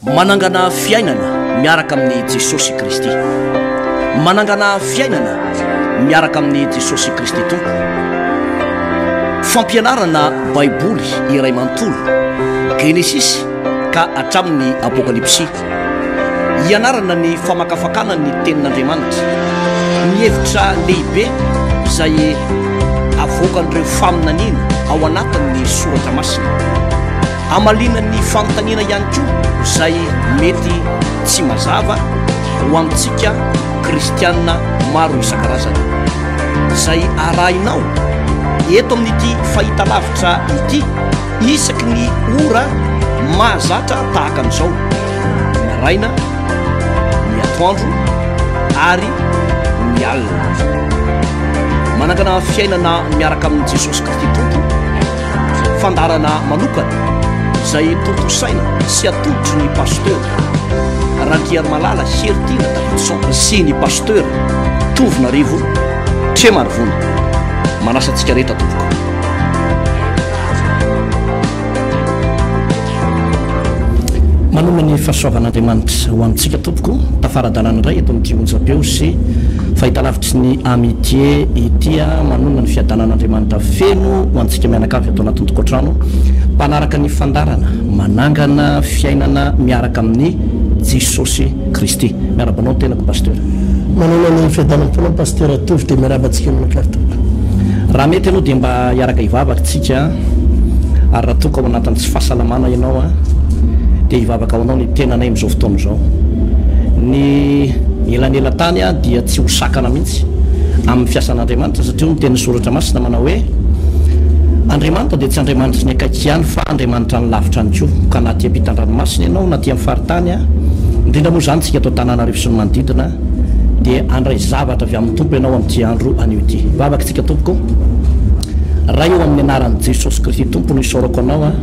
Manangana fiainana miaraka amin'i Jesosy Kristy. Manangana fiainana miaraka amin'i Jesosy Kristy Tompo. Fampianarana Baiboly iray manontolo, Genesisy ka hatramin'ny Apokalypsy. Hianarana ny famakafakana ny Tenin'Andriamanitra, ny hevitra lehibe izay avoakan'ireo faminaniana ao anatin'ny Soratra Masina. Hamaliana ny fanontaniana ihany koa izay mety tsy mazava ho antsika kristiana maro isan-karazany. Izay arahinao eto amin'ity fahitalavitra ity isaky ny ora mahazatra tahaka an'izao, ny maraina, ny atoandro ary ny alina. Manangana fiainana miaraka amin'i Jesosy Kristy Tompo. Fandaharana manokana izay tontosaina sy atolotry ny Pasteur Randriarimalala Heritiana Davidson sy ny Pasteur Tovonarivo Tremarivony. Manasa antsika rehetra tompoko. Manome ny fahasoavan'Andriamanitra ho antsika tompoko, tafara-dalana indray eto amin'ity onjam-peo sy fahitalavitry ny Amitié ity, manonona ny fiadanan'Andriamanitra feno ho antsika mianakavy ato anatin'ny tokantrano, mpanaraka ny fandaharana manangana fiainana miaraka amin'i Jesosy Kristy. Miarahaba anao ny tenako Pasteur. Manonona ny fiadanam-ponao Pasteur Tovo dia miarahaba antsika mianakavy tompoko. Raha mety aloha dia mba hiaraka hivavaka tsika ary raha toa ka ao anatin'ny tsy fahasalamana ianao dia hivavaka ho anao ny tenanay amin'izao fotoana izao. Ny elanelan-tany dia tsy ho sakana mihitsy amin'ny fiasan'Andriamanitra satria hoy ny tenin'ny Soratra Masina manao hoe, Andriamanitra dia tsy Andriamanitry ny akaiky ihany fa Andriamanitra ny lavitra ihany koa. Ka na aty ampitan-dranomasina ianao na aty amin'ny faritany, indrindra moa izany tsika eto Antananarivo sy ny manodidina, dia handray zavatra avy amin'ny Tompo ianao amin'ity andro anio ity. Hivavaka isika tompoko. Ray ô amin'ny anaran'i Jesosy Kristy Tompo no isaorako Anao a,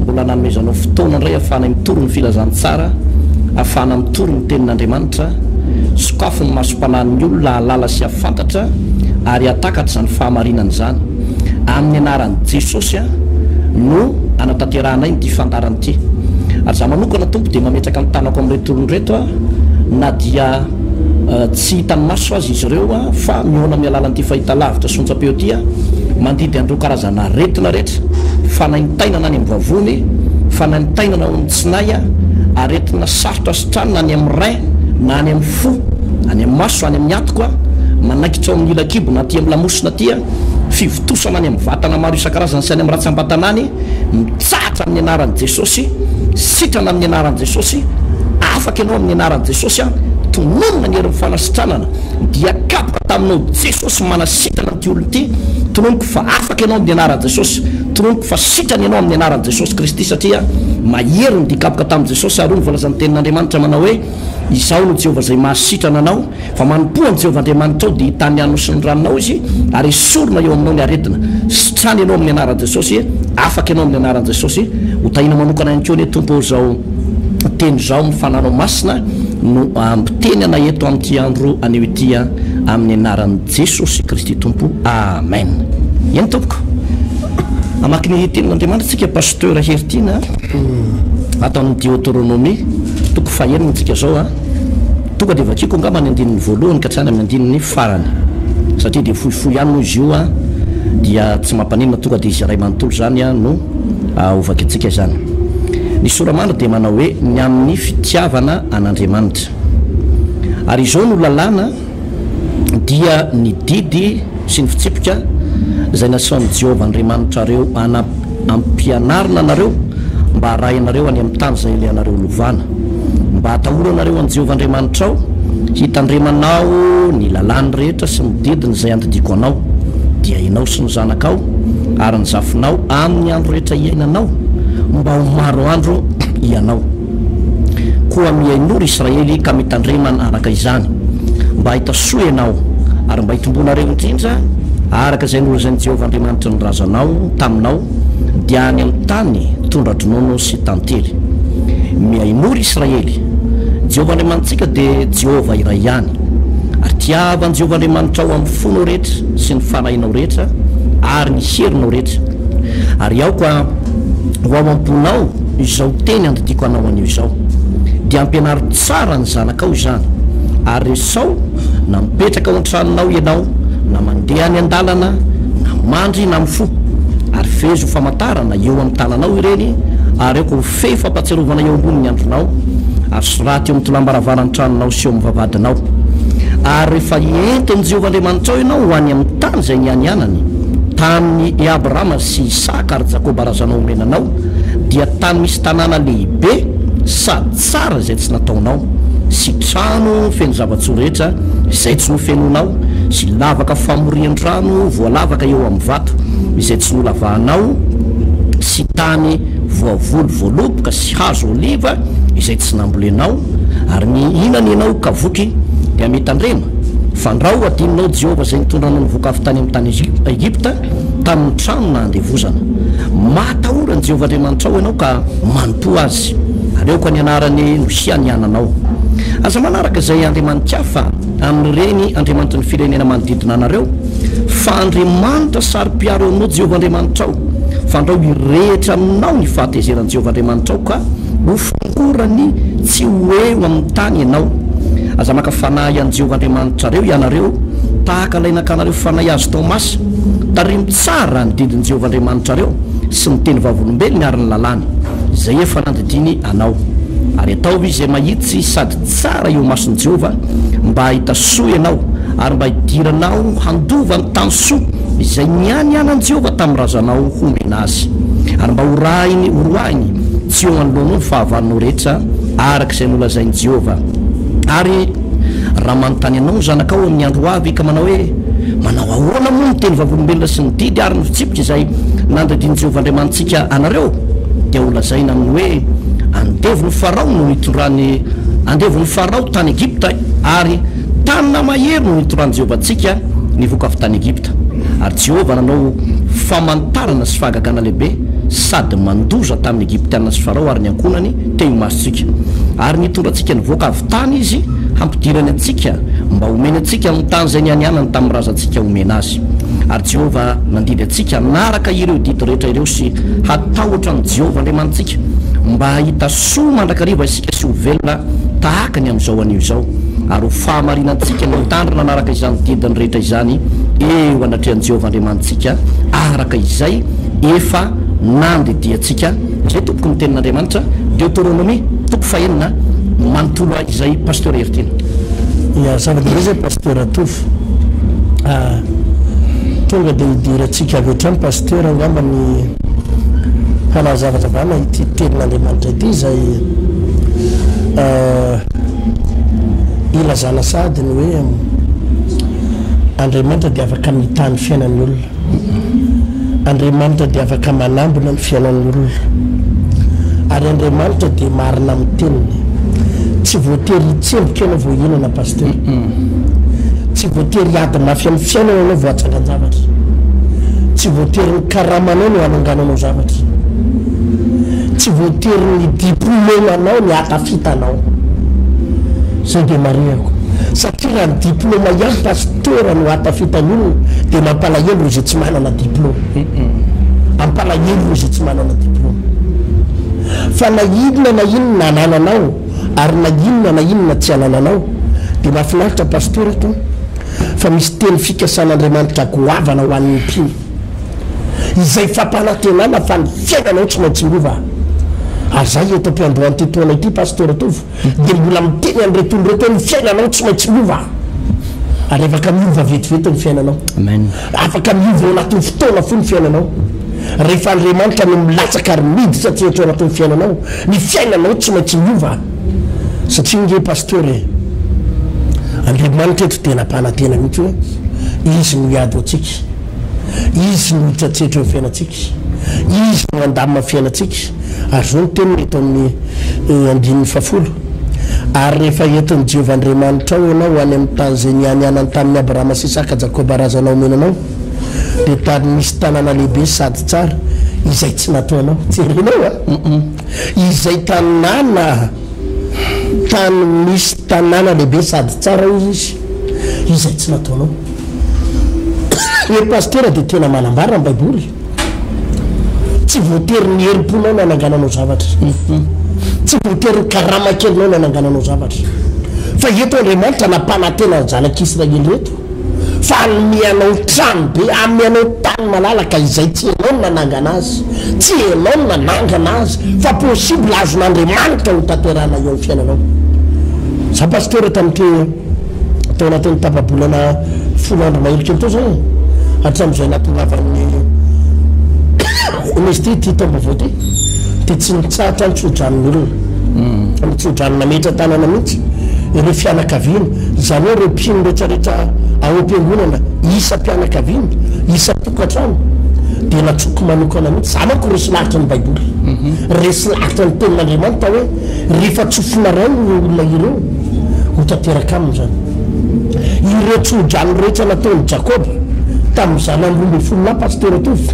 mbola nanomezanao fotoana indray ahafahanay mitory ny filazantsara, ahafahana mitory ny tenin'Andriamanitra, sokafo ny masom-panahin'ny olona hahalala sy hahafantatra ary hahatakatra izany fahamarinana izany. Amin'ny anaran'i Jesosy a no anatanterahanay ity fandaharana ity. Ary izaho manokana Tompo dia mametraka ny tanako amin'ireto olona ireto a, na dia Tsy hitan'ny maso aza izy ireo fa mihaona amin'ny alalan'ity fahitalavitra sy onjam-peo ity mandidy an'ireo karazana aretina rehetra, fanaintainana any amin'ny vavony, fanaintainana ao amin'ny tsinay, aretina sarotra sitranina any amin'ny rein na any amin'ny fo, any amin'ny maso, any amin'ny hatoka, manaikitra ao amin'ny ila-kibo na aty amin'ny lamosina aty, fivontosana any amin'ny vatana maro isan-karazany sy any amin'ny ratsam-batana any. Mitsahatra amin'ny anaran'i Jesosy, sitrana amin'ny anaran'i Jesosy, afaka ianao amin'ny anaran'i Jesosy an, tononina ny herin'ny fanasitranana, dia kapoka taminao Jesosy manasitrana an'ity olona ity, tononiko fa afaka ianao amin'ny anaran'i Jesosy, tononiko fa sitrana ianao amin'ny anaran'i Jesosy Kristy satria mahery ny dikapoka tamin'i Jesosy ary hoy ny voalazan'ny tenin'Andriamanitra manao hoe, Izaho no Jehovah izay mahasitrana anao, Fa manompoa an'i Jehovah Andriamanitrao, dia hitahy ny haninao sy ny ranonao Izy, ary hesorina eo aminao ny aretina. Sitrana ianao amin'ny anaran'i Jesosy, afaka ianao amin'ny anaran'i Jesosy. Ho tahiana manokana ihany koa anie Tompo ô izao teny izao amin'ny fananao masina no ampiteny anay eto amin'ity andro anio ity amin'ny anaran'i Jesosy Kristy Tompo. Amen. Eny tompoko. Hamaky ny tenin'Andriamanitra tsika Pasteur Heritiana ato amin'ny Deoteronomia toko fahenina tsika izao a. Tonga dia vakiako angamba ny andininy voalohany ka hatrany amin'ny andininy farany. Satria dia fohifohy ihany moa izy io an, dia tsy mampaninona tonga dia izy iray manontolo izany no ho vakintsika izany. Ny sora-mandry dia manao hoe ny amin'ny fitiavana an'Andriamanitra. Ary izao no lalàna dia ny didy sy ny fitsipika izay nasaon'i Jehovah Andriamanitrareo ampianarina anareo mba harahinareo any amin'ny tany izay alehanareo lovana, mba hatahoranareo an'i Jehovah Andriamanitrao, hitandremanao ny lalàny rehetra sy ny didiny izay andidiako anao, dia ianao sy ny zanakao ary ny zafinao amin'ny andro rehetra iainanao, mba ho maro andro ianao. Koa mihainoa, ry Israely, ka mitandremana araka izany, mba hahita soa ianao, ary mba hitomboanareo indrindra, araka izay nolazain'i Jehovah Andriamanitry ny razanao taminao, dia any amin'ny tany tondra-dronono sy tantely. Mihainoa, ry Israely, Jehovah Andriamanitsika dia Jehovah iray ihany. Ary tiava an'i Jehovah Andriamanitrao amin'ny fonao rehetra sy ny fanahinao rehetra ary ny herinao rehetra. Ary aoka ho ao am-ponao. izao teny andidiako anao anio izao. Dia ampianaro tsara ny zanakao izany, ary resaho na mipetraka ao an-tranonao ianao, na mandeha any an-dalana, na mandry na mifoha. Ary fehezo ho famantarana eo amin'ny tananao ireny, ary aoka ho fehy fampahatsiarovana eo ambonin'ny andronao, ary soraty eo amin'ny tolam-baravaran'ny tranonao sy eo amin'ny vavahadinao. Ary rehefa entin'i Jehovah Andriamanitrao ianao ho any amin'ny tany izay nianianany tamin'i Abrahama sy Isaka ary Jakoba razanao homena anao, dia tany misy tanàna lehibe sady tsara izay tsy nataonao, sy trano feno zava-tsoa rehetra izay tsy nofenoinao, sy lavaka famorian-drano voalavaka eo amin'ny vato izay tsy nolavahanao, sy tany voavoly voaloboka sy hazo oliva izay tsy nambolenao, ary mihinana ianao ka voky, dia mitandrema, fandrao hadinonao Jehovah izay nitondra anao nivoaka avy tany amin'ny tany Egypta tamin'ny trano nahandevozana. Matahora an'i Jehovah Andriamanitrao ianao ka manompoa azy. Aleoko ny anarany no hianiananao. Aza manaraka izay andriamani-kafa amin'ireny andriamanitry ny firenena manodidina anareo, fa Andriamanitra saro-piaro eo aminao Jehovah Andriamanitrao, fandrao hirehitra aminao ny fahatezeran'i Jehovah Andriamanitrao ka hofongorany tsy ho eo amin'ny tany ianao. Aza maka fanahy an'i Jehovah Andriamanitrareo ianareo, tahaka ilay nakanareo fanahy azy tao Masa. Tarimo tsara ny didin'i Jehovah Andriamanitrareo sy ny teny vavolombelony ary ny lalàny, izay efa nandidiany anao. Ary ataovy izay mahitsy sady tsara eo imason'i Jehovah, mba hahita soa ianao, ary mba hidiranao handova ny tany soa izay nianianan'i Jehovah tamin'ny razanao homena azy, ary mba horahiny horoahiny tsy eo anoloanao ny fahavalonao rehetra, araka izay nolazain'i Jehovah. Ary raha manontany anao ny zanakao amin'ny andro ho avy ka manao hoe, Manao ahoana moa ny teny vavolombelona sy ny didy ary ny fitsipika izay nandidian'i Jehovah Andriamanitsika anareo? Dia holazaina aminy hoe, Andevon'i Farao no nitondrany andevon'i Farao tany Egypta, ary tanana mahery no nitondran'i Jehovah antsika nivoaka avy tany Egypta. Ary Jehovah nanao famantarana sy fahagagana lehibe sady mandoza tamin'ny Egyptiana sy Farao ary ny ankohonany teo imasontsika. Ary nitondra antsika nivoaka avy tany Izy hampidirany antsika mba homeny antsika ny tany izay nianianany tamin'ny razantsika homena azy. Ary Jehovah nandidy antsika hanaraka ireo didy rehetra ireo sy hatahotra an'i Jehovah Andriamanitsika, mba hahita soa mandrakariva isika sy ho velona tahaka ny amin'izao anio izao, ary ho fahamarinantsika ny mitandrina hanaraka izany didiny rehetra izany eo anatrehan'i Jehovah Andriamanitsika, araka izay efa nandidiantsika. Izay tompoko ny tenin'Andriamanitra, Deoteronomia toko fahenina manontolo izay Pasteur Heritiana. Ya, zava-dehibe izay Pasteur Tovo. Ah, tonga dia hidirantsika avy hatrany Pasteur angamba ny hanazavazavana ity tenin'Andriamanitra ity izay ah, ilazana sahady ny hoe Andriamanitra dia afaka mitaha ny fiainan'ny olona. Andriamanitra dia afaka manambina ny fiainan'ny olona. Ary Andriamanitra dia marina amin'ny teniny. Tsy voatery hitsemboka ianao vao hihinana Pasteur. Tsy voatery hiady mafy amin'ny fiainana ianao vao hatsangan-javatra. Tsy voatery ny karamanao no hanangananao zavatra. Tsy voatery ny diplaomanao ny hahatafita anao. Izay dia marihako. Satria raha ny diploma ihany pasteur no hahatafita ny olona dia mampalahelo ireo izay tsy manana diploma. Ampalahelo ireo izay tsy manana diploma. Fa na inona na inona anananao ary na inona na inona tsy anananao dia mahafinaritra pasteur ato fa misy teny fikasan'Andriamanitra goavana ho an'ny mpino. Izay fampanantenana fa ny fiainanao tsy maintsy miova. Ary za eto am-piandohan'ity taona ity pasteur Tovo Dia mbola miteny an'ireto olona ireto hoe ny fiainanao tsy maintsy miova. Ary afaka miova vetivety ny fiainanao. Amen. Afaka miova ao anatin'ny fotoana fohy ny fiainanao. Rehefa Andriamanitra no milatsaka ary miditra aty ao anatin'ny fiainanao, ny fiainanao tsy maintsy miova. Satria nge Pasteur e, Andriamanitra eto dia nampanantena mihitsy hoe Izy no hiady ho antsika. Izy no hitratsetra eo amin'ny fiainantsika. Izy no handamina ny fiainantsika. Ary izao no teniny eto amin'ny andininy fahafolo, Ary rehefa entin'i Jehovah Andriamanitrao ianao ho any amin'ny tany izay nianianany tamin'i Abrahama sy Isaka Jakoba razanao homena anao, dia tany misy tanàna lehibe sady tsara, izay tsy nataonao. Jerenao a! Izay tanàna, tany misy tanàna lehibe sady tsara, hoy izy, izay tsy nataonao. Ry pasitera dia tena manambara ny Baiboly. Tsy voatery ny herim-ponao no hanangananao zavatra. Tsy voatery ny karama kelinao no hanangananao zavatra. Fa eto Andriamanitra nampanantena ny zanak'Israely ireto fa hanome anao trano be, hanome anao tany malalaka izay tsy ianao no nanangana azy. Tsy ianao no nanangana azy fa possible azon'Andriamanitra ho tanterahina eo amin'ny fiainanao. Za pasitera tamin'ity tao anatin'ny tapa-bolana folo andro mahery kely teo zay e, hatramin'izay nahatongavan'ny MST ity taom-baovao ity dia tsy nitsahatra nitso-drano ny olona. Nitso-drano nametra-tanana mihitsy ireo fianakaviana, izany hoe ireo mpino rehetrarehetra ao am-piangonana isam-pianakaviana, isan-tokantrano dia natsoko manokana mihitsy. Za manko resy lahatra ny Baiboly, resy lahatra ny tenin'Andriamanitra hoe rehefa tsofina rano ireo olona ireo, ho tanteraka aminy izany. Ireo tsodrano rehetra nataon'i Jakoba tamin'ny zanany 12 lahy, Pasitera Tovo,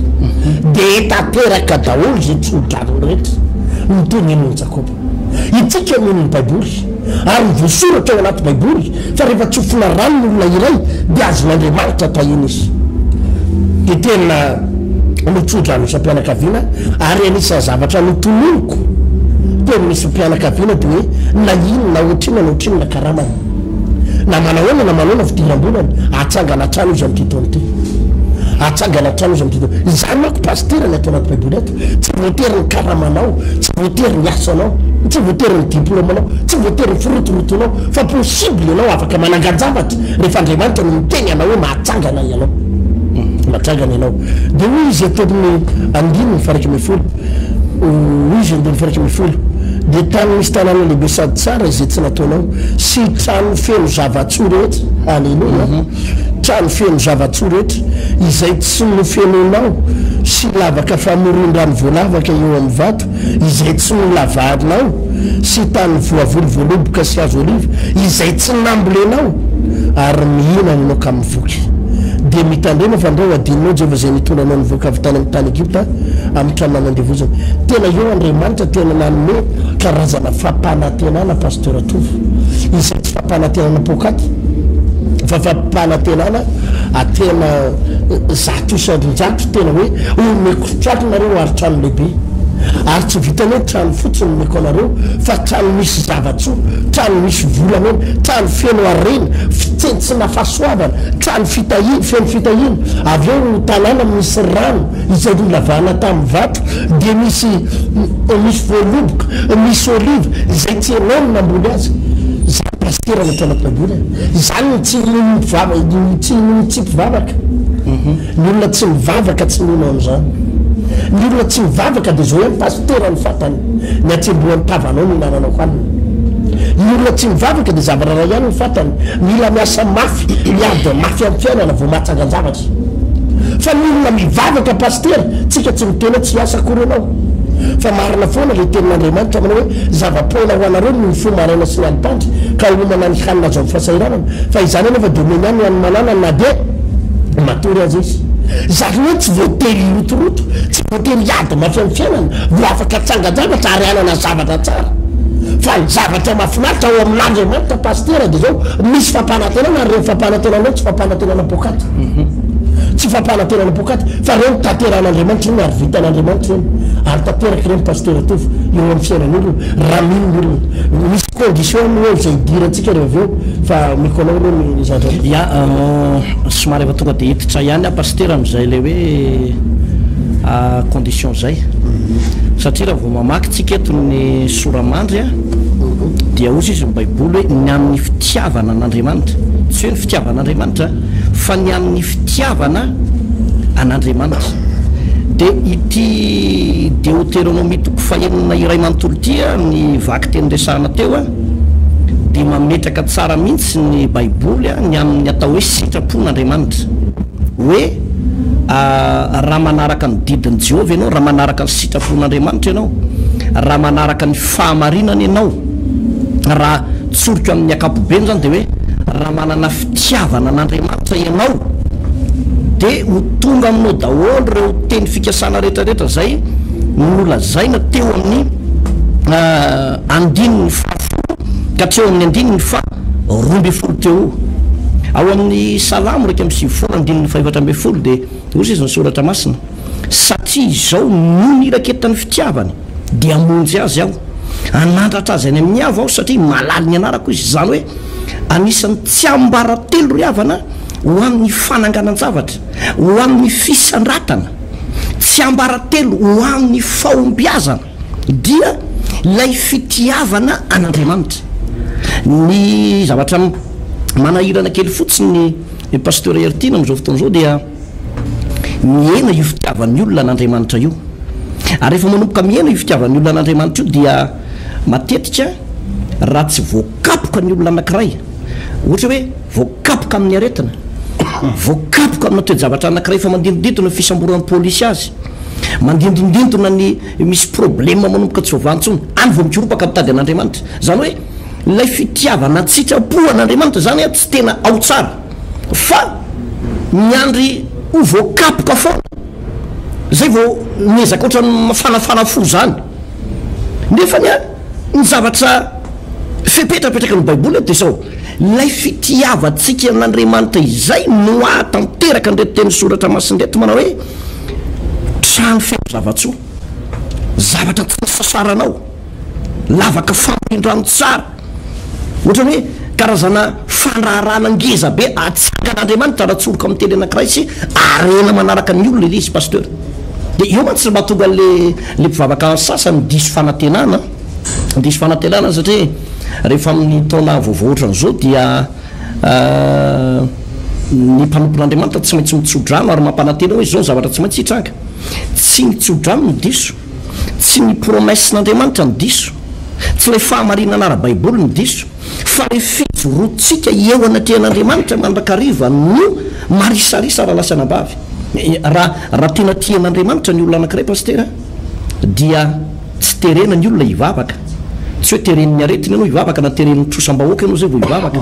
dia tanteraka daholo izay tsodrano rehetra notenenin'i Jakoba. Itsika mino ny Baiboly, ary ny voasoratra ao anaty Baiboly fa rehefa tsofina rano ny olona iray dia azon'Andriamanitra tahiana izy. Dia tena notsodrano isam-pianakaviana ary anisan'ny zavatra notononiko teo amin'ny isam-pianakaviana dia hoe na inona na ohatrinona na ohatrinona karamany, na manahoana na manahoana fidiram-bolany, atsangana trano izy amin'ity taona ity. Atsangana trano izy amin'ity taona. Izany manko pasitera ny ato anaty Baiboly ato. Tsy voatery ny karamanao, tsy voatery ny asanao, tsy voatery ny diplaomanao, tsy voatery ny firotorotonao, fa possible ianao afaka manangan-javatra rehefa Andriamanitra no miteny anao hoe mahatsangana ianao. Mahatsangana ianao. Dia hoy izy eto amin'ny andininy faha 11, hoy izy andininy faha 11, dia tany misy tanàna lehibe sady tsara izay tsy nataonao, sy trano feno zava-tsoa rehetra. Aleloia. Trano feno zava-tsoa rehetra izay tsy nofenoinao sy lavaka famorin-drano voalavaka eo amin'ny vato izay tsy nolavarinao sy tany voavoly voaloboka sy hazo oliva izay tsy nambolenao, ary mihinana ianao ka mivoky. Dia mitandrema fandrao hadinonao Jehovah izay nitondra anao nivoaka avy tany amin'ny tany Egypta amin'ny trano nanandevozana. Tena eo Andriamanitra tena nanome karazana fampanantenana Pasteur Tovo izay tsy fampanantenana poakaty fa fampanantenana tena 100% tena hoe omeko trano nareo ary trano lehibe ary tsy vitan'ny hoe trano fotsiny omeko anareo fa trano misy zavatsoa, trano misy volamena, trano feno harena, fitsentsina fahasoavana, trano fitahiana, feno fitahiana, avy eo tanàna misy rano izay nolavahana tamin'ny vato dia misy misy voaloboka, misy oliva izay tsy ianao no namboly azy. Izany pasitera no atao anaty baiboly e. Izany no tsy inoan'ny mpivavaka, tsy inoan'ny tsy mpivavaka. Ny olona tsy mivavaka tsy mino an'izany. Ny olona tsy mivavaka dia izao ihany pasitera ny fantany, ny hatsembohan'ny tavanao no hinananao hanina. Ny olona tsy mivavaka dia zavatra iray ihany ny fantany, mila miasa mafy, miady mafy amin'ny fiainana vao mahatsangan-javatra. Fa ny olona mivavaka pasitera, tsika tsy miteny hoe tsy hiasa akory ianao. Fa marina foana ilay tenin'Andriamanitra manao hoe zava-poana ho anareo ny mifoha maraina sy ny alim-pandry ka homana ny hanina azo amin'ny fahasahiranana, fa izany anefa dia omeny ihany ho an'ny malala na dia matory aza izy. Izany hoe tsy voatery hirotoroto, tsy voatery hiady mafy amin'ny fiainana vao afaka hatsangan-javatra ary hanana zavatra tsara. Fa ny zavatra mahafinaritra ao amin'Andriamanitra Pasitera dia izao, misy fampanantenana ary ireny fampanantenana ireny tsy fampanantenana poakaty. Tsy fampanantenana poakaty fa ireny tanterahan'Andriamanitra ireny ary vitan'Andriamanitra ireny. Ary tanteraka ireny Pasitera Tovo eo amin'ny fiainan'ny olona raha mino ny olona. Misy condition aloha eo izay hidirantsika rehefa avy eo fa omeko anao aloha ny zavatra. Ya, somary efa tonga dia hiditra ihany aho Pasitera amin'izay ilay hoe condition izay. Satria raha vao mamaky tsika eto ny sora-mandry a, dia hozy izy ny Baiboly hoe ny amin'ny fitiavana an'Andriamanitra. Tsy hoe ny fitiavan'Andriamanitra fa ny amin'ny fitiavana an'Andriamanitra. Dia ity Deoteronomia toko fahenina iray manontolo ity a, ny vakiteny resahana teo a, dia mametraka tsara mihitsy ny Baiboly ny amin'ny atao hoe sitrapon'Andriamanitra. Hoe raha manaraka ny didin'i Jehovah ianao, raha manaraka ny sitrapon'Andriamanitra ianao, raha manaraka ny fahamarinana ianao, raha tsoriko amin'ny ankapobeny izany dia hoe raha manana fitiavana an'Andriamanitra ianao, dia ho tonga aminao daholo ireo teny fikasana rehetrarehetra izay nolazaina teo amin'ny andininy fahafolo ka hatreo amin'ny andininy faha 12 teo. Ao amin'ny Salamo 91 andininy faha-14 dia hoy izy ny Soratra Masina. Satria izao no niraketan'ny fitiavany, dia hamonjy azy Aho. Hanandratra azy any amin'ny avo Aho, satria mahalala ny anarako izy. Izany hoe, anisan'ny tsiambaratelo ry havana ho amin'ny fananganan-javatra, ho amin'ny fisandratana, tsiambaratelo ho amin'ny fahombiazana, dia ilay fitiavana an'Andriamanitra. Ny zavatra manahirana kely fotsiny ny Pasteur Heritiana amin'izao fotoana izao dia mihena io fitiavan'ny olona an'Andriamanitra io. Ary rehefa manomboka mihena io fitiavan'ny olona an'Andriamanitra io dia matetika raha tsy voakapoka ny olona anankiray, ohatra hoe voakapoka amin'ny aretina, voakapoka amina toe-javatra anankiray efa mandindondindona ny fisamboran'ny polisy azy, mandindondindona ny misy problème manomboka tsy voavaha intsony, any vao mikoropaka mitady an'Andriamanitra. Izany hoe ilay fitiavana an-tsitrapo an'Andriamanitra izany tsy tena ao tsara fa miandry ho voakapoka foana zay vao miezaka ohatran'ny mafanafana fo zany. Nefany an, ny zavatra fepetra apetraky ny Baiboly eto dia izao, ilay fitiavantsika an'Andriamanitra izay no hahatanteraka an'ireto teny soratra masina ireto manao hoe, trano feno zava-tsoa, zavatra tsy nisasaranao, lavaka famindran-drano tsara, ohatran'ny hoe karazana fandraharahana ngeza be atsangan'Andriamanitra raha tsoriko amin'ny teny anankiray sy harena manaraka ny olona ilay izy Pasteur. Dia eo mantsy no mahatonga an'le le mpivavaka sasany diso fanantenana, diso fanantenana satria rehefa amin'ny taona vaovao ohatran'izao dia ny mpanompon'Andriamanitra tsy maintsy mitso-drano ary mampanantena hoe izao ny zavatra tsy maintsy hitranga. Tsy ny tso-drano no diso. Tsy ny promesse-n'Andriamanitra no diso, tsy ilay fahamarinana ara-baiboly no diso, fa ilay fijoroantsika eo anatrehan'Andriamanitra mandrakariva no marisarisa rahalahy sy anabavy. Raha raha tena tia an'Andriamanitra ny olona anankiray Pasitera dia tsy terena ny olona hivavaka, tsy hoe teren'ny aretina ianao hivavaka na teren'ny trosam-bahoaka ianao izay vao hivavaka,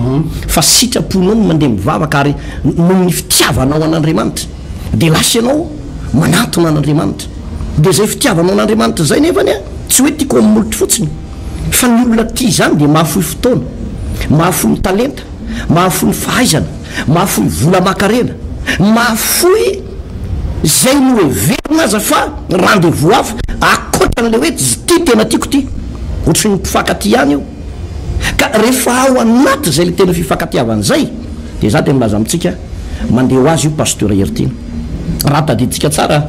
fa sitraponao ny mandeha mivavaka ary noho ny fitiavanao an'Andriamanitra. Dia lasa ianao manantona an'Andriamanitra. Dia izay fitiavanao an'Andriamanitra izay nefany an, tsy hoe tiako amin'ny molotro fotsiny, fa ny olona tia izany dia mahafoy fotoana, mahafoy ny talenta, mahafoy ny fahaizana, mahafoy vola aman-karena, mahafoy izay noheverina aza fa rendez-vous hafa ankoatran'ilay hoe ity tena tiako ity. Ohatry ny mpifankatia ihany io. Ka rehefa ao anaty izay ilay tena fifankatiavana izay, dia izaho dia milaza amintsika, Mandeha ho azy io Pasteur Heritiana. Raha tadidintsika tsara,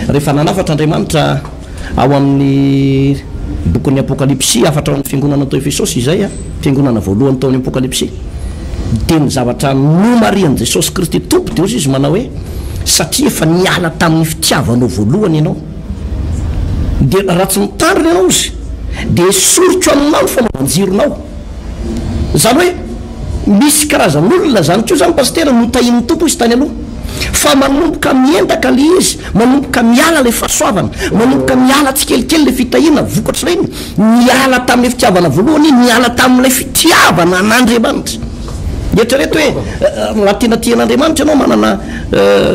rehefa nanafatra Andriamanitra ao amin'ny bokin'ny Apokalypsy, hafatra ao amin'ny fiangonana tao Efesosy izay, fiangonana voalohany tao amin'ny Apokalypsy, dia ny zavatra nomarihan'i Jesosy Kristy Tompo dia hozy Izy manao hoe, satria efa niala tamin'ny fitiavanao voalohany ianao, dia raha tsy mitandrina ianao hozy, dia esoriko aminao ny fanaovan-jironao. Izany hoe misy karazan'olona zany koa zany Pasitera notahian'ny Tompo izy tany aloha fa manomboka miendaka le izy, manomboka miala le fahasoavana, manomboka miala tsikelikely le fitahiana vokatr'ireny niala tamin'le fitiavana voalohany, niala tamin'ilay fitiavana an'Andriamanitra. Eritrereto hoe raha tena tia an'Andriamanitra ianao, manana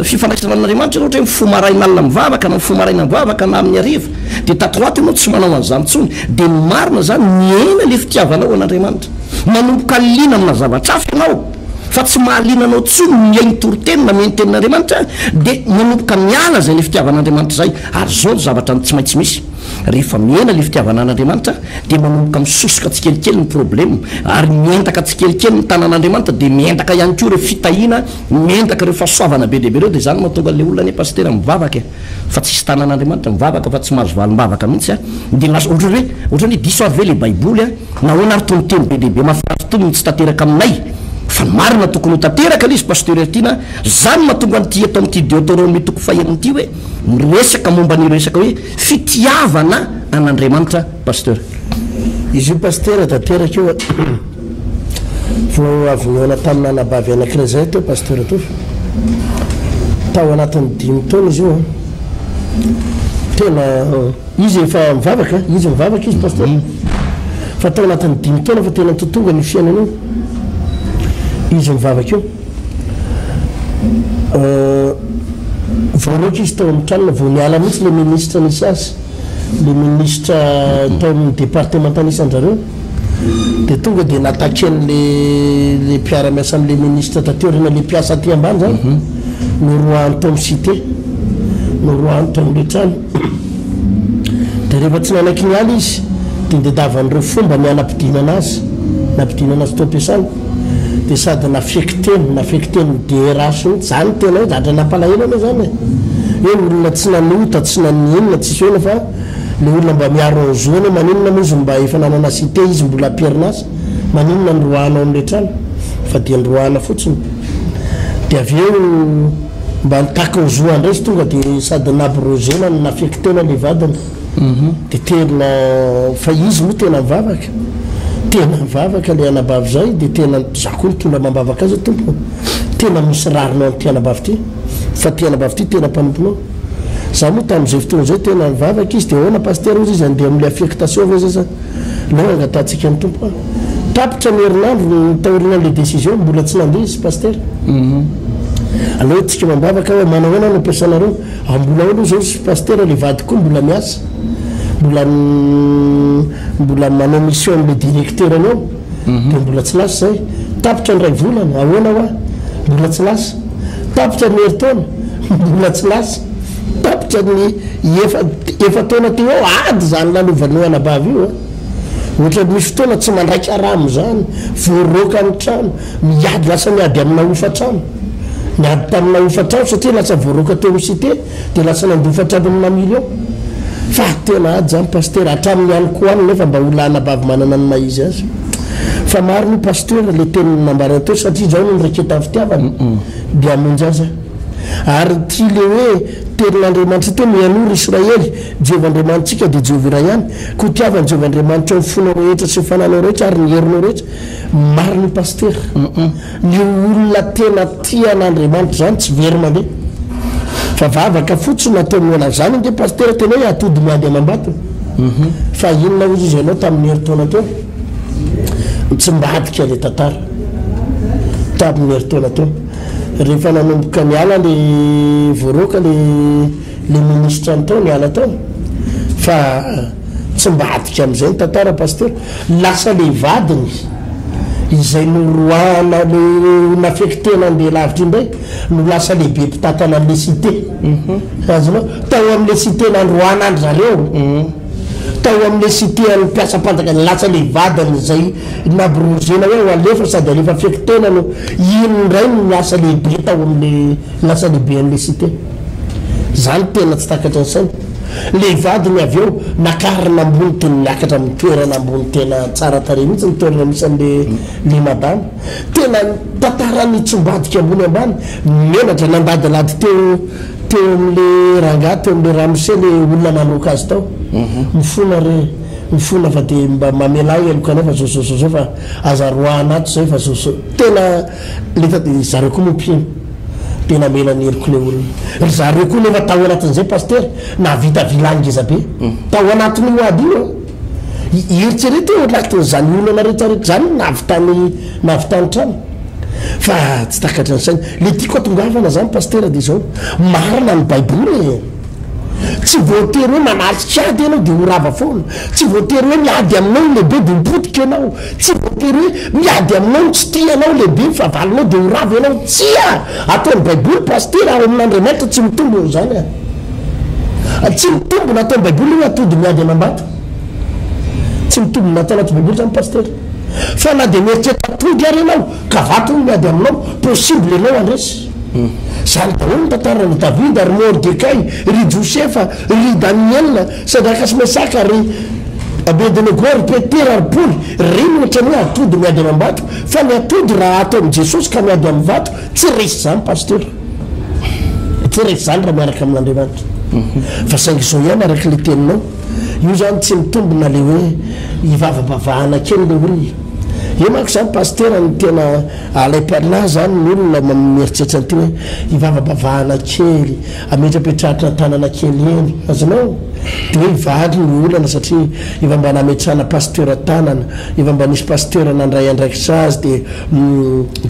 fifandraisana amin'Andriamanitra ianao, ohatra hoe mifoha maraina alina mivavaka na mifoha maraina mivavaka na amin'ny hariva, dia tato ho ato ianao tsy manao an'izany intsony, dia ny marina izany mihena ilay fitiavanao an'Andriamanitra. Manomboka liana amina zavatra hafa ianao, fa tsy mahaliana anao intsony ny mihaino toriteny na mihaino tenin'Andriamanitra, dia manomboka miala izay ilay fitiavan'Andriamanitra izay. Ary izao ny zavatra tsy maintsy misy, rehefa mihena ilay fitiavana an'Andriamanitra, dia manomboka misosoka tsikelikely ny problème, ary miendaka tsikelikely ny tanan'Andriamanitra, dia miendaka ihany koa ireo fitahiana, miendaka ireo fahasoavana be dia be ireo, dia izany no mahatonga an'ilay olona anie Pasitera mivavaka e, fa tsisy tanan'Andriamanitra, mivavaka fa tsy mahazo valim-bavaka mihitsy a, dia lasa ohatran'ny hoe, ohatran'ny hoe diso ary ve ilay baiboly a, nahoana ary toa miteny be dia be mahafinaritra toa no tsy tanteraka aminay, fa ny marina tokony ho tanteraka ilay izy Pasteur Heritiana a, izany no mahatonga an'ity eto amin'ity Deoteronomia toko fahenina ity hoe, miresaka momba an'io resaka hoe fitiavana an'Andriamanitra Pasteur. Izy io Pasitera tanteraka io a. Vao avy nihaona tamina anabavy anankiray izay aho teo Pasteur Tofa. Tao anatin'ny dimy taona izy io an. Tena izy efa mivavaka, izy mivavaka izy Pasteur. Fa tao anatin'ny dimy taona fa tena totongany io fiainana io. Izy mivavaka io. Voaroaka izy tao amin'ny tranony, vao niala mihitsy ilay ministra nisy azy. le ministra tao amin'ny departemanta nisy an-drareo dia tonga dia n'attaquer-n'le le mpiara-miasa amin'le ministra taty aoriana le mpiasa aty ambany zany noroahany tao amin'ny cité. Noroahany tao amin'ilay trano. Dia rehefa tsy nanaiky niala izy, dia nitadiavan'ireo fomba ny hanampidinana azy, nampidinana azy tao am-piasana. Dia sady nafekiteny, nafekiten'ny DRH mihitsy. Izany no tena hoe zavatra nampalahelo anie izany e! Hoe olona tsy nanota, tsy naninona, tsisy olona fa ilay olona mba miaro ny zony hoe maninona moa izy no mba efa nanana cité izy mbola am-perinasa, maninona no roahana ao amin'ilay trano? Fa dia noroahana fotsiny. Dia avy eo mba nitaky ny zo handray izy tonga dia sady nabrogena no nafekitena ilay vadiny. Dia tena, fa izy moa tena mivavaka, tena mivavaka ilay anabavy izay dia tena, za koa nitondra amam-bavaka azy hoe Tompo ô, tena misy rariny ao amin'ity anabavy ity, fa ity anabavy ity tena mpanomponao. Za moa tamin'izay fotoana izay tena nivavaka izy dia ahoana Pasitera hozy izy handeha amin'ilay affectation ve zay sa aleo angatahantsika ny Tompo an. Tapitra ny herinandro taorian'ilay décision mbola tsy nandeha izy Pasitera. Aleo tsika mambavaka hoe manahoana no ampiasanareo. Ao mbola ao aloha zao ry Pasitera le vadiko koa mbola miasa mbola mbola manao mission amle directeur any ao de mbola tsy lasa zay tapitra ny ray volana ahoana hoa mbola tsy lasa tapitra ny herintaona mbola tsy lasa tapitra ny efa efa-taona teo ao ady zany lalovan'io anabavy io a ohatran'ny misy fotoana tsy mandray karama zany voaroaka ny trano miady lasa miady amina hofa-trano Niady tamina hofantrano satria lasa voaroaka teo amin'ny cité dia lasa nandoa hofantrano amina million. Fa tena ady zany Pasitera, hatramin'ny any ko any nefa mba olona anabavy manana ny maha izy azy. Fa marina io Pasteur le teny nambarany teo satria izao no niraiketan'ny fitiavana dia hamonjy azy aho. Ary ity le hoe tenin'Andriamanitra ity hoe mihainoa ry Israely, Jehovah Andriamanitsika dia Jehovah iray ihany, koa tiava an'i Jehovah Andriamanitrao ny fonao rehetra sy ny fananao rehetra ary ny herinao rehetra. Marina io Pasitera. Ny olona tena tia an'Andriamanitra izany tsy very mandeha fa vavaka fotsiny no ataony ho anazy. Izany ange Pasitera tena hoe atody miady amam-batony. Fa inona hozy izy ianao tamin'ny herintaona teo? Nitsimbadika ilay tantara tamin'ny herintaona teo. Rehefa nanomboka niala ilay voaroaka ilay ilay minisitra ny tao niala tao fa tsimbadika amin'izay ny tantara Pasitera. Lasa le vadiny izay noroahana le nafectena andeha lavitra indray no lasa lehibe mpitantana an'le cité. Azonao? Tao amin'le cité nandroahana an-dry zareo, tao amin'le cité an'ny mpiasam-panjakana, lasa le vadiny izay nabrogena hoe ho alefa sady alefa affectena no iny indray no lasa lehibe tao amin'le lasa lehibe an'le cité. Zany tena tsy takatry ny saina. Le vadiny avy eo nakarina ambony toy ny miakatra amin'ny toerana ambony tena tsara tarehy mihitsy ny toerana misy an'le le madama. Tena tantara nitsimbadika ambony ambany, menatra nandadilady teo teo amin'le rangahy teo amin'le ramose le olona nandroaka azy tao. Mifona re, mifona fa de mba mamelà heloka anay fa zao zao zao zao fa aza roahana ato zay fa zao zao. Tena le ta- zareo koa moa mpino. Dia namela ny heloko ilay olona. Ry zareo koa nefa tao anatin'izay Pasitera, nahavita villa ngeza be. Tao anatin'io ady io an. Eritrereto hoe ao anatin'izany olana rehetra rehetra izany no nahavitany nahavitany trano. Fa tsy takatry ny saina. Ilay tiako hatongavana izany Pasitera dia izao, marina ny Baiboly e. Tsy voatery hoe manatrika ady ianao dia ho rava foana. Tsy voatery hoe miady aminao ny lehibe dia ho potika ianao. Tsy voatery hoe miady aminao ny tsy tia anao lehibe ny fahavalonao dia ho rava ianao. Tsia! Ataon'ny baiboly pasitera ao amin'Andriamanitra tsy mitombona izany an! Tsy mitombona ataon'ny baiboly hoe atody miady amam-bato. Tsy mitombona ato anaty baiboly izany pasitera. Fa na dia mieritreritra atody ary ianao ka vato no miady aminao, possible ianao handresy. Izany daholo ny tantaran'i Davida, ry Mordekay, ry Josefa, ry Daniela, Sadraka sy Mesaka, ry Abednego, ry Petera, ry Paoly. Ireny ohatran'ny hoe atody miady amam-bato, fa ny atody raha ato amin'i Jesosy ka miady amin'ny vato, tsy resy izany Pasteur. Tsy resy izany raha miaraka amin'Andriamanitra. Fa saingy izao ihany araka ilay teninao, io izany tsy mitombina ilay hoe hivavabavahana kely ilay olona. Eo manko izany Pasitera no tena alaim-panahy izany ny olona mieritreritra an'ity hoe hivavabavahana kely, ametrapetrahatra tanana kely eny. Azonao? Dia hoe hivaly ny olana satria efa mba nametrahana Pasteur tanana, efa mba nisy Pasteur nandray andraikitra azy dia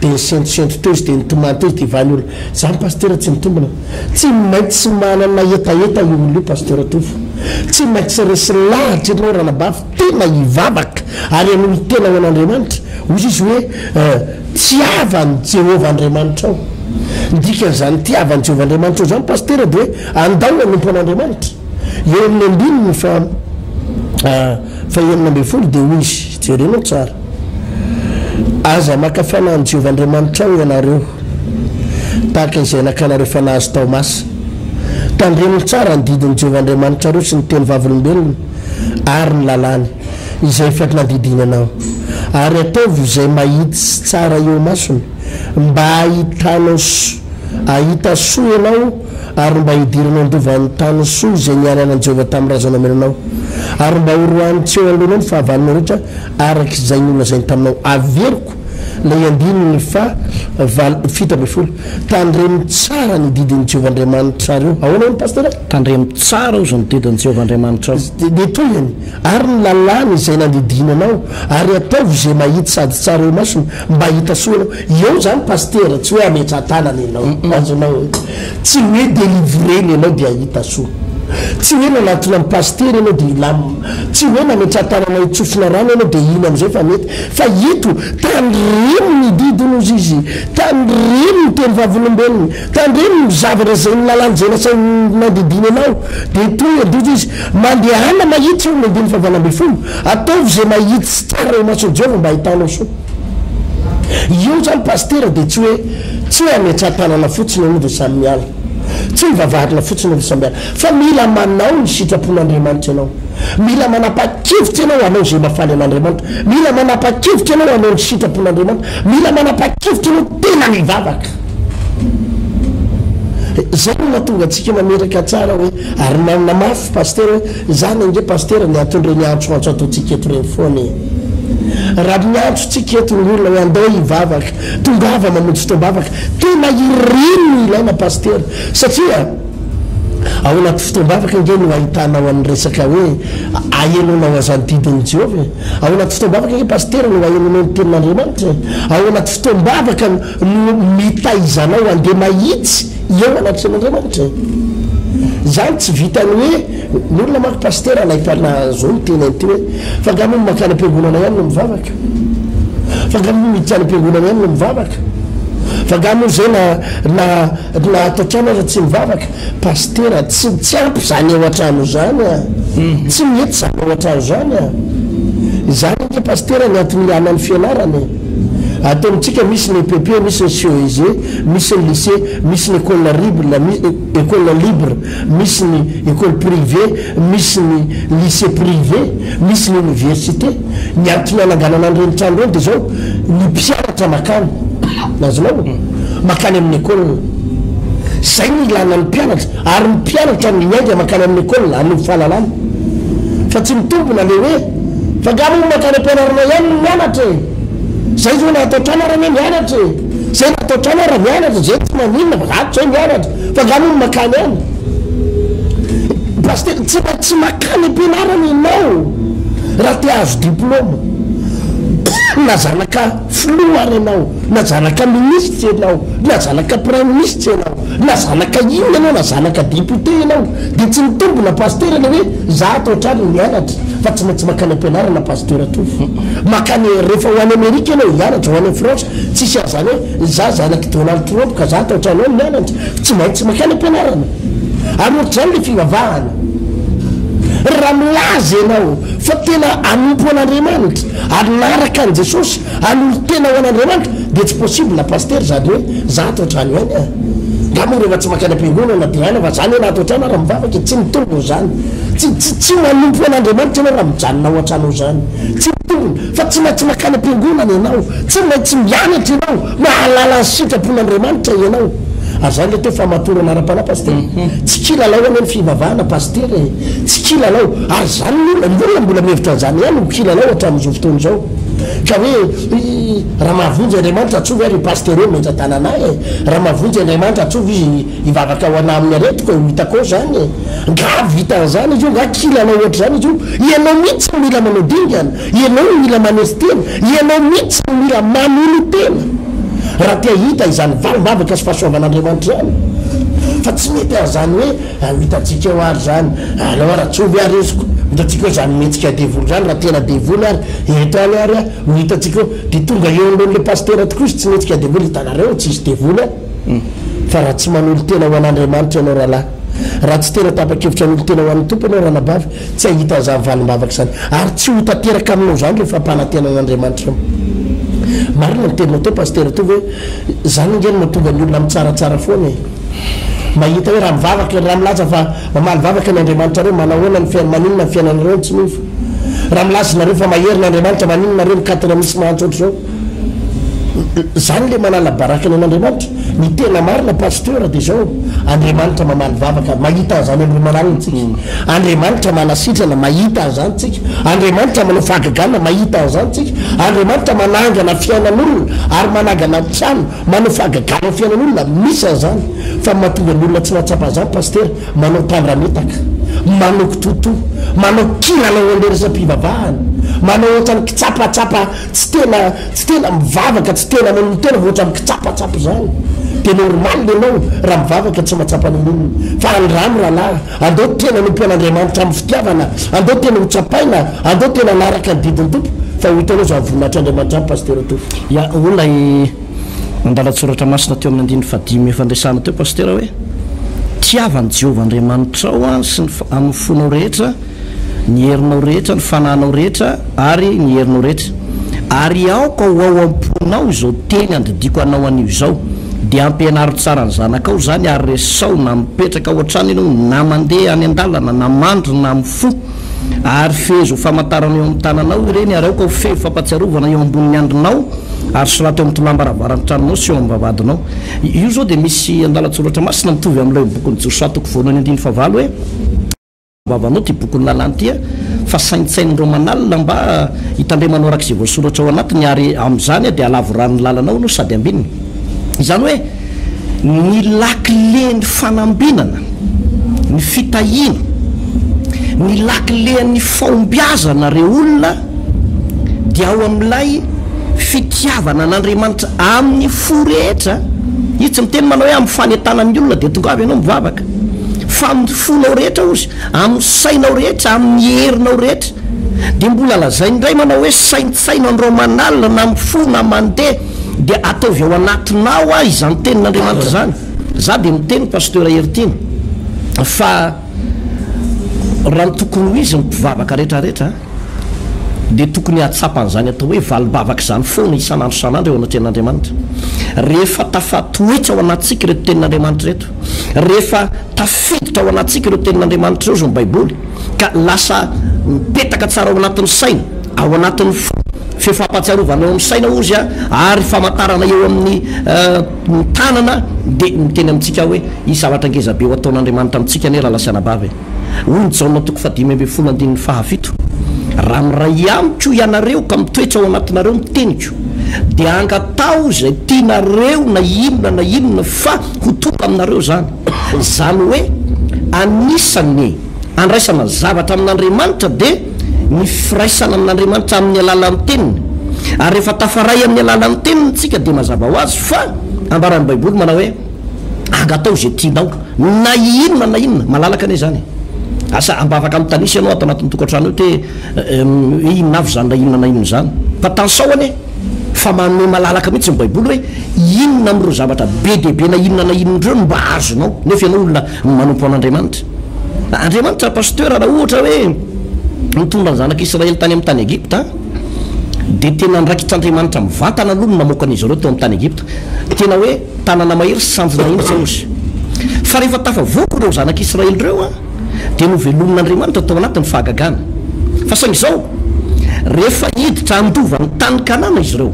dia nisentosento teo izy dia nitomany teo izy dia hivaly ny olana. Izany Pasteur tsy mitombina. Tsy maintsy manana hetaheta io olona io Pasteur Tovo. Tsy maintsy resy lahatra ianao ranabavy tena hivavaka ary hanolo-tena ho an'Andriamanitra. Hoy izy hoe, Tiava an'i Jehovah Andriamanitrao. Ny dikan'izany tiava an'i Jehovah Andriamanitrao izany, Pasitera, dia hoe andao hanompo an'Andriamanitra. Eo amin'ny andininy faha faha-16 dia hoy izy, jerenao tsara, Aza maka fanahy an'i Jehovah Andriamanitrao ianareo, tahaka izay nakanareo fanahy azy tao Masa. Tandremo tsara ny didin'i Jehovah Andriamanitrareo sy ny teny vavolombelony ary ny lalàny, izay efa nandidiany anao, ary ataovy izay mahitsy sy tsara eo imasony, mba hahitanao hahita soa ianao ary mba hidiranao handova ny tany soa izay niananan'i Jehovah tamin'ny razanao nomena anao, ary mba horoahiny tsy eo anoloanao ny fahavalonao rehetra araka izay nolazainy taminao. Averiko ilay andininy faha valo, 17, Tandremo tsara ny didin'i Jehovah Andriamanitrareo. Ahoana hono, Pasitera? Tandremo tsara hozy ny didin'i Jehovah Andriamanitrao. Dia tohiny, Ary ny lalàny izay nandidiany anao, ary ataovy izay mahitsy sady tsara eo imasony, mba hahita soa ianao. Eo izany Pasitera, tsy hoe hametraha-tanana ianao, azonao e. Tsy hoe delivrena ianao dia hahita soa. Tsy hoe nanatona an'i Pasitera ianao dia hilamina. Tsy hoe nametraha-tanana hitsofina rano ianao dia iny amin'izay fa mety. Fa eto, tandremo ny didiny hozy izy, tandremo ny teny vavolombelony, tandremo ny zavatra izay ny lalàna izay nasainy nandidiany anao. Dia toy ny izy, Mandehana mahitsy eo amin'ny andininy faha-18. Ataovy izay mahitsy sy tsara eo imason'i Jehovah mba hahitanao soa. Io izany Pasitera dia tsy hoe tsy hoe hametraha-tanana fotsiny aloha dia samy miala. Tsy hoe hivavahana fotsiny aloha dia samy miala. Fa mila manao ny sitrapon'Andriamanitra ianao. Mila manapa-kevitra ianao hanao izay mahafaly an'Andriamanitra. Mila manapa-kevitra ianao hanao ny sitrapon'Andriamanitra. Mila manapa-kevitra ianao tena mivavaka. Izay no mahatonga antsika mametraka tsara hoe Ary nanamafy Pasitera hoe, izany ange Pasitera ny anton'ireny antsoantso ataontsika eto ireny foana e! Raha miantso tsika eto ny olona hoe andao hivavaka, tongava mamonjy fotoam-bavaka, tena ireny no ilaina Pasitera, satria ao anaty fotoam-bavaka ange no ahitanao an'ny resaka hoe ahenoanao an'izany didin'i Jehovah e! Ao anaty fotoam-bavaka ange Pasitera no ahenoanao ny tenin'Andriamanitra e! Ao anaty fotoam-bavaka no mitaiza anao handeha mahitsy Eo anatrehan'Andriamanitra e! Izany tsy vitan'ny hoe, ny olona manko pasitera alaim-panahy zao miteny an'ity hoe, fa angaha moa ny mankany am-piangonana ihany no mivavaka? Fa angaha moa miditra any am-piangonana ihany no mivavaka? Fa angaha moa izay na na na ato an-trano aza tsy mivavaka? Pasitera, tsy tsy ampy izany ao an-trano izany a! Tsy mety izany ao an-trano izany a! Izany ange pasitera ny antony ilana ny fianarana e! Ato amintsika misy ny EPP, misy ny CEG, misy ny lycée, misy ny école rible, école libre, misy ny école privée, misy ny lycée privé, misy ny université. Ny antony ananganana an'ireny trano ireny dia izao, ny mpianatra makany, azonao? Makany amin'ny école. Izay no ilana ny mpianatra, ary ny mpianatra no miainga mankany amin'ny école hanovo fahalalana. Fa tsy mitombina ilay hoe, fa angaha moa mankany am-pianarana ihany no mianatra e? Zay zao na ato an-trano ary anie mianatra e! Zay na ato an-trano ary mianatra, zay tsy maninona fa ato zay mianatra, fa nga moa makany any? Pasitera, tsy maintsy makany am-pianarana ianao raha te hahazo diplôma, na zanaka filoha ary ianao, na zanaka minisitra ianao, na zanaka praiminisitra ianao, na zanaka inona ianao, na zanaka député ianao, dia tsy mitombina pasitera le hoe za ato an-trano mianatra fa tsy maintsy makany am-pianarana pasitera Tovo. Makany rehefa ho any Amerika ianao hianatra, ho any France, tsisy an'izany hoe za zanak'i Donald Trump ka za ato an-trano any mianatra, tsy maintsy makany am-pianarana. Ary ohatr'izany le fivavahana. Raha milaza ianao fa tena hanompo an'Andriamanitra ary naraka an'i Jesosy, Hanolo-tena ho an'Andriamanitra dia tsy possible Pasitera izany hoe za ato an-trano ihany a! Nga moa rehefa tsy mankany am-piangonana dia any fa za anie na ato an-trano ary mivavaka e! Tsy mitombina izany. Tsy tsy tsy manompo an'Andriamanitra ianao raha mijanona ao an-trano ao izany. Tsy mitombina fa tsy maintsy mankany am-piangonana ianao, tsy maintsy mianatra ianao, mahalala ny sitrapon'Andriamanitra ianao. Ary izany ilay atao hoe fahamatorana ara-panahy Pasitera. Tsy kilalao anie ny fivavahana Pasitera e! Tsy kilalao. Ary izany ny olona, ny olona mbola mihevitra an'izany ihany ho kilalao hatramin'izao fotoana izao. Ka hoe raha mahavonjy Andriamanitra atsovy ary i Pasteur eo metra-tanana ahy e! Raha mahavonjy Andriamanitra atsovy izy hivavaka ho anah amin'ny aretiko e! Ho hitako eo izany e! Nga vitan'izany izy io? Nga kilalao ohatr'izany izy io? Ianao mihitsy no mila manao dingana, ianao no mila manesy tena, ianao mihitsy no mila manolo-tena raha te hahita izany valim-bavaka sy fahasoavan'Andriamanitra izany. Fa tsy mety an'izany hoe Ho hitantsika eo ary izany. Alao ary atsovy ary izy ko. Ho hitantsika eo izany mihetsika devoly izany, raha tena devoly ary, eto any ary a, ho hitantsika eo. Dia tonga eo anoloan'ilay pasitera tokoa izy tsy mihetsika devoly, hitanareo, tsisy devoly any. Fa raha tsy manolo-tena ho an'Andriamanitra ianao rahalahy, raha tsy tena tapa-kevitra hanolo-tena ho an'ny Tompo ianao ranabavy, tsy hahita an'izany valim-bavaka izany. Ary tsy ho tanteraka aminao izany ireo fampanantenan'Andriamanitra ireo. Marina ny teninao teo Pasitera Tovo hoe, izany ange no mahatonga ny olona mitsaratsara foana e. Mahita hoe raha mivavaka, raha milaza fa mamaly vavaka ny Andriamanitrareo, manahoana ny fiainana, maninona ny fiainanareo no tsy miova? Raha milaza nareo fa mahery ny Andriamanitra, maninona nareo mikatona misy mahantra ohatr'izao? Zany le manala baraka ny an'Andriamanitra. Ny tena marina Pasteur dia zao, Andriamanitra mamaly vavaka, mahita an'izany amin'ny romanalina tsika. Andriamanitra manasitrana, mahita an'izany tsika. Andriamanitra manao fahagagana, mahita an'izany tsika. Andriamanitra manangana fiainan'olona ary manangana trano, manao fahagagana amin'ny fiainan'olona, misy an'izany. Fa ny mahatonga ny olona tsy mahatsapa an'izany Pasitera, manao tandrametaka, manao kitoatoa, manao kilalao an'ilay resa-pivavahana, manao ohatran'ny kitsapatsapa tsy tena tsy tena mivavaka, tsy tena manolo-tena fa ohatran'ny kitsapatsapa izany. Dia normal ianao raha mivavaka tsy mahatsapa n'inon'inona. Fa andramo rahalahy, andao tena hanompo an'Andriamanitra amin'ny fitiavana, andao tena ho tsapaina, andao tena hanaraka ny didin'ny Tompo fa ho hitanao izany voninahitr'Andriamanitra izany Pasitera Tovo. Ya, hoy ilay andalan-tsoratra masina teo amin'ny andininy fahadimy efa niresahana teo Pasitera hoe, Tiava an'i Jehovah Andriamanitrao sy ny amin'ny fonao rehetra, ny herinao rehetra, ny fanahinao rehetra ary ny herinao rehetra. Ary aoka ho ao am-ponao izao teny andidiako anao anio izao. Dia ampianaro tsara ny zanakao izany ary resaho na mipetraka ao an-trano ianao na mandeha any an-dalana na mandry na mifoha. Ary fehezo ho famantarana eo amin'ny tananao ireny ary aoka ho fehy fampahatsiarovana eo ambonin'ny handrinao ary soraty eo amin'ny tolàm-baravaran'ny tranonao sy eo amin'ny vavahadinao. Io izao dia misy andalan-tsoratra masina mitovy amin'ilay bokin'i Josoa toko voalohany andininy fahavalo hoe. Vavanao ity bokin'ny lalàna ity fa saintsain'ireo manalina mba hitandremanao araka izay voasoratra ao anatiny ary amin'izany dia halavoran'ny lalanao ianao sady ambinina. Izany hoe ny lakilen'ny fanambinana, ny fitahiana, ny lakilen'ny fahombiazana re olona dia ao amin'ilay fitiavana an'Andriamanitra amin'ny fo rehetra. Izy tsy miteny manao hoe amin'ny fanentanan'ny olona dia tongava ianao mivavaka. Fa amin'ny fonao rehetra ozy, amin'ny sainao rehetra, amin'ny herinao rehetra. Dia mbola lazainy indray manao hoe saintsaino andro aman'alina na mifoha na mandeha dia ataovy ao anatinao aho izany tenin'Andriamanitra izany. Za dia miteny Pasteur Heritiana fa raha ny tokony ho izy ny mpivavaka rehetra rehetra dia tokony hahatsapa an'izany atao hoe valim-bavaka izany foana isan'andro isan'andro eo anatrehan'Andriamanitra. Rehefa tafatoetra ao anatintsika ireto tenin'Andriamanitra ireto, rehefa tafiditra ao anatintsika ireo tenin'Andriamanitra ireo, izao ny Baiboly, ka lasa mipetaka tsara ao anatin'ny saina, ao anatin'ny fo, feo fampahatsiarovana eo amin'ny saina hozy ary famantarana eo amin'ny ny tanana, dia miteny amintsika hoe hisy zavatra ngezabe ho ataon'Andriamanitra amintsika anie rahalahy sy anabavy e. Hoy ny Jaona toko fahadimy ambin'ny folo andininy fahafito, Raha miray amiko ianareo ka mitoetra ao anatinareo ny teniko, dia angataho izay tianareo na inona na inona fa ho tonga aminareo izany. Izany hoe anisan'ny andraisana zavatra amin'Andriamanitra dia ny firaisana amin'Andriamanitra amin'ny alalan'ny teniny. Ary rehefa tafaray amin'ny alalan'ny teniny isika dia mazava ho azy fa ambaran'ny Baiboly manao hoe, Angataho izay tianao, na inona na inona, malalaka anie izany e! Asa ambavaka mitanisa ianao ato anatin'ny tokantrano io te hoe inona avy izany na inona na inona izany. Fa tanisao anie fa manome malalaka mihitsy ny Baiboly hoe inona amin'ireo zavatra be dia be na inona na inona ireo no mba azonao nefa ianao olona manompo an'Andriamanitra. Andriamanitra Pasteur raha ohatra hoe nitondra ny zanak'Israely tany amin'ny tany Egypta dia tena andraikitr'Andriamanitra mivantana aloha ny namoaka an'izy ireo teo amin'ny tany Egypta. Tena hoe Tanana mahery sy sanjona mihitsy hozy. Fa rehefa tafavoaka ireo zanak'Israely ireo dia novelomin'Andriamanitra tao anatin'ny fahagagana. Fa saingy izao, rehefa hiditra handova ny tany Kanana izy ireo,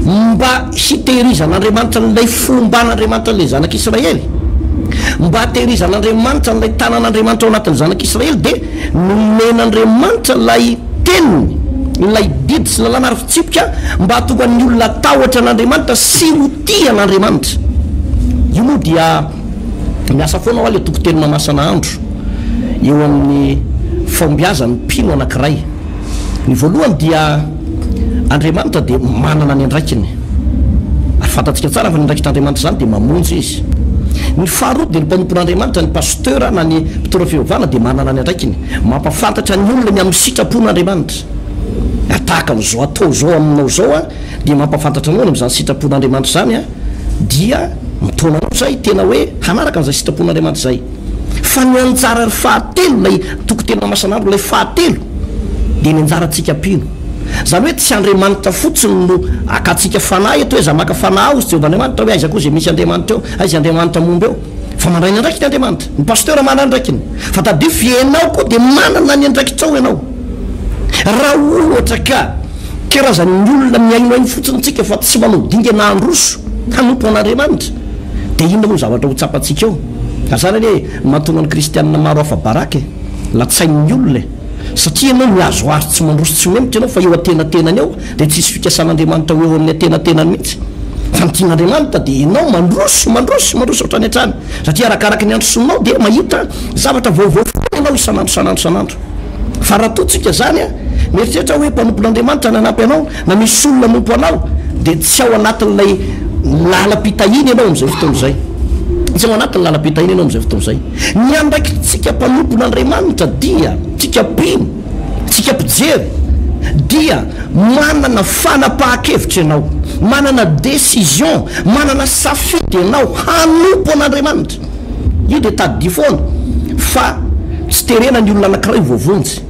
mba hitehirizan'Andriamanitra an'ilay fomban'Andriamanitra an'ilay zanak'Israely, mba hatehirizan'Andriamanitra an'ilay tanan'Andriamanitra ao anatin'ny zanak'Israely dia Nomen'Andriamanitra ilay Teniny, ilay didy sy lalàna ary fitsipika mba hahatonga ny olona hatahotra an'Andriamanitra sy ho tia an'Andriamanitra. Io moa dia miasa foana hoa ilay toko telo mamasana andro eo amin'ny fahombiazan'ny mpino anankiray. Ny voalohany dia Andriamanitra dia manana ny andraikiny. Ary fantatsika tsara fa ny andraikitr'Andriamanitra izany dia mamonjy Izy. Ny faharoa dia ny mpanompon'Andriamanitra, ny pasteur na ny mpitondra fivavahana dia manana ny andraikiny. Mampafantatra ny olona ny amin'ny sitrapon'Andriamanitra. Ary tahaka an'izao atao izao aminao izao aho dia mampafantatra anao ny amin'izany sitrapon'Andriamanitra izany aho dia. Mitaona anao izay tena hoe hanaraka an'izay sitrapon'Andriamanitra izay. Fa ny anjara fahatelo, ilay toko tena masan'andro, ilay fahatelo, dia ny anjarantsika mpino. Izany hoe tsy Andriamanitra fotsiny no akantsika fanahy eto hoe za maka fanahy ao, hozy Jehovah Andriamanitra hoe aiza koa izay misy Andriamanitra eo, aiza Andriamanitra momba eo. Fa mandray ny andraikiny Andriamanitra. Ny pasteur manana andraikiny. Fa tadidio fa ianao koa dia manana ny andraikitrao ianao. Raha ohatra ka karazan'ny olona mihainohaino fotsiny tsika fa tsy manao dingana handroso hanompo an'Andriamanitra dia inona moa ny zavatra ho tsapantsika eo? Ka zany anie no mahatonga ny kristianina maro afa-baraka e! Latsain'ny olona e! Satria ianao mihazohazo tsy mandroso tsy mihemotra ianao fa eo antenatenany eo dia tsisy fikasan'Andriamanitra ho eo amin'ny antenatenany mihitsy. Fa ny tian'Andriamanitra dia ianao mandroso, mandroso, mandroso hatrany hatrany. Satria arakaraky ny androsoanao dia mahita zavatra vaovao foana ianao isan'andro isan'andro isan'andro. Fa raha toa tsika zany an, mieritreritra hoe mpanompon'Andriamanitra nanampy anao na misy olona hanompo anao dia tsy ao anatin'ilay lalam-pitahiana ianao amin'izay fotoana izay. Tsy ao anatin'ny lalam-pitahiana ianao amin'izay fotoana izay. Ny andraikitsika mpanompon'Andriamanitra dia, tsika mpino, tsika mpijery, dia manana fanapahan-kevitra ianao, manana décision, manana safidy ianao hanompo an'Andriamanitra. Io dia tadidio foana fa tsy terena ny olona anankiray ho voavonjy,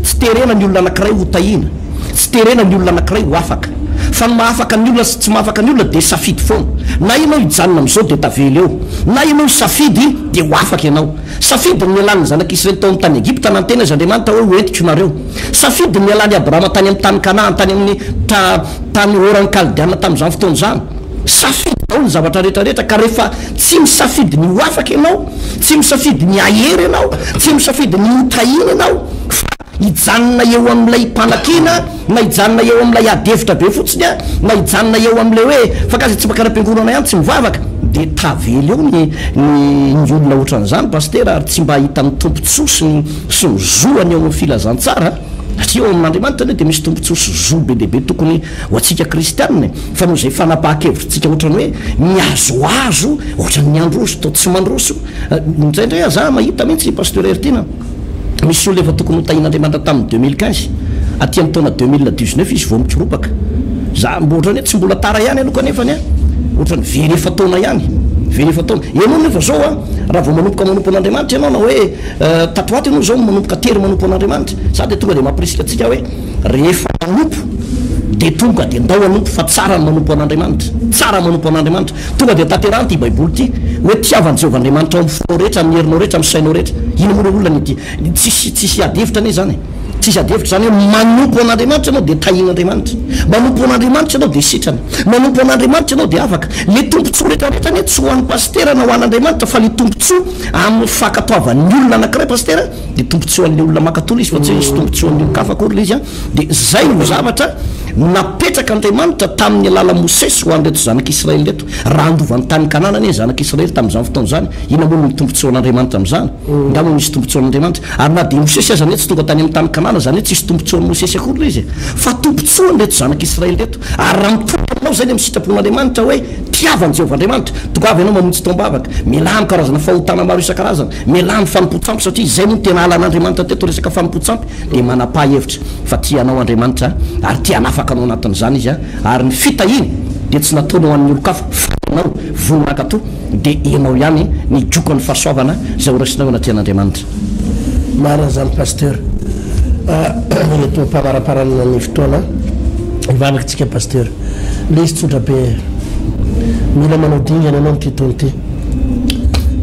tsy terena ny olona anankiray ho tahiana, tsy terena ny olona anankiray ho afaka. Fa ny mahafaka ny olona sy tsy mahafaka ny olona dia safidy foana. Na ianao hijanona amin'izao dia tavela eo, na ianao hisafidy dia ho afaka ianao. Safidy ny nialan'ny zanak'Israely tao amin'ny tany Egypta, nantena izy Andriamanitra hoe ho entiko nareo. Safidy ny nialan'i Abrahama tany amin'ny tany Kanaan, tany amin'ny tany Oran'ny Kaldeana tamin'izany fotoana izany. Safidy daholo ny zavatra rehetra rehetra ka rehefa tsy misafidy ny ho afaka ianao, tsy misafidy ny hahery ianao, tsy misafidy ny ho tahiana ianao fa hijanona eo amin'ilay mpanakiana na hijanona eo amin'ilay ady hevitra be fotsiny na hijanona eo amin'ilay hoe fa k'aza tsy mankany am-piangonana ihany tsy mivavaka dia tavela eo ny ny ny olona ohatran'izany Pasitera ary tsy mba hahita ny tombontsoa sy ny sy ny zoany eo amin'ny filazantsara. Satria ao amin'Andriamanitra anie dia misy tombontsoa sy zo be dia be tokony ho antsika kristianina e! Fa noho izay fanapahan-kevitritsika ohatran'ny hoe mihazohazo, ohatran'ny handroso toa tsy mandroso. Indraindray aza aho mahita mihitsy Pasteur Heritiana, misy olona efa tokony ho tahian'Andriamanitra tamin'ny 2015, aty amin'ny taona 2019 izy vao mikoropaka. Za mbo ohatran'ny hoe tsy mbola tara ihany aloha kanefany an, ohatran'ny very efa-taona ihany, very efa-taona. Ianao nefa izao an, raha vao manomboka manompo an'Andriamanitra ianao na hoe Tato ho ato ianao izao no manomboka tery manompo an'Andriamanitra. Za dia tonga dia mampirisika antsika hoe rehefa manompo dia tonga dia ndao hanompo fa tsara ny manompo an'Andriamanitra. Tsara ny manompo an'Andriamanitra. Tonga dia tanterahina ity Baiboly ity hoe tiava an'i Jehovah Andriamanitrao amin'ny fonao rehetra, amin'ny herinao rehetra, amin'ny sainao rehetra. Inona moa ireo olona ny ity? Tsisy tsisy ady hevitra anie izany e. Tsisy ady hevitra izany hoe manompo an'Andriamanitra ianao dia tahian'Andriamanitra. Manompo an'Andriamanitra ianao dia sitrana. Manompo an'Andriamanitra ianao dia afaka. Le tombontsoa rehetra rehetra anie tsy ho an'ny pasitera na ho an'Andriamanitra fa le tombontsoa Amin'ny fankatoavan'ny olona anankiray Pasitera dia tombontsoan'ilay olona mankatò ilay izy fa tsy hoe tombontsoan'ny olon-kafa akory ilay izy an! Dia izay no zavatra napetrak'Andriamanitra tamin'ny alalan'i Mosesy ho an'ireto zanak'Israely ireto. Raha handova ny tany Kanana anie ny zanak'Israely tamin'izany fotoana izany, inona moa no tombontsoan'Andriamanitra amin'izany? Angaha moa misy tombontsoan'Andriamanitra? Ary na dia i Mosesy aza anie tsy tonga tany amin'ny tany Kanana, izany hoe tsisy tombontsoan'i Mosesy akory ilay izy e! Fa tombontsoan'ireto zanak'Israely ireto. Ary raha mitory aminao izay ny amin'ny sitrapon'Andriamanitra hoe, Tiava an'i Jehovah Andriamanitra. Tongava ianao mamonjy taom-bavaka. Mialà amin'ny karazana fahotana maro isan-karazany. Mialà amin'ny fanompoan-tsampy, satria izay moa no tena halan'Andriamanitra teto, resaka fanompoan-tsampy. Dia manapaha hevitra fa tia anao Andriamanitra, ary te hanafaka anao anatin'izany Izy, ary ny fitahiany dia tsy nataony ho an'ny olon-kafa, fa ianao, vonona hankatò, dia ianao ihany ny higoka ny fahasoavana izay horaisinao eo anatrehan'Andriamanitra. Marina izany Pasteur. Eto am-pamaraparanana ny fotoana, hivavaka tsika Pasteur. Le izy tsotra be e. Mila manao dingana ianao amin'ity taona ity.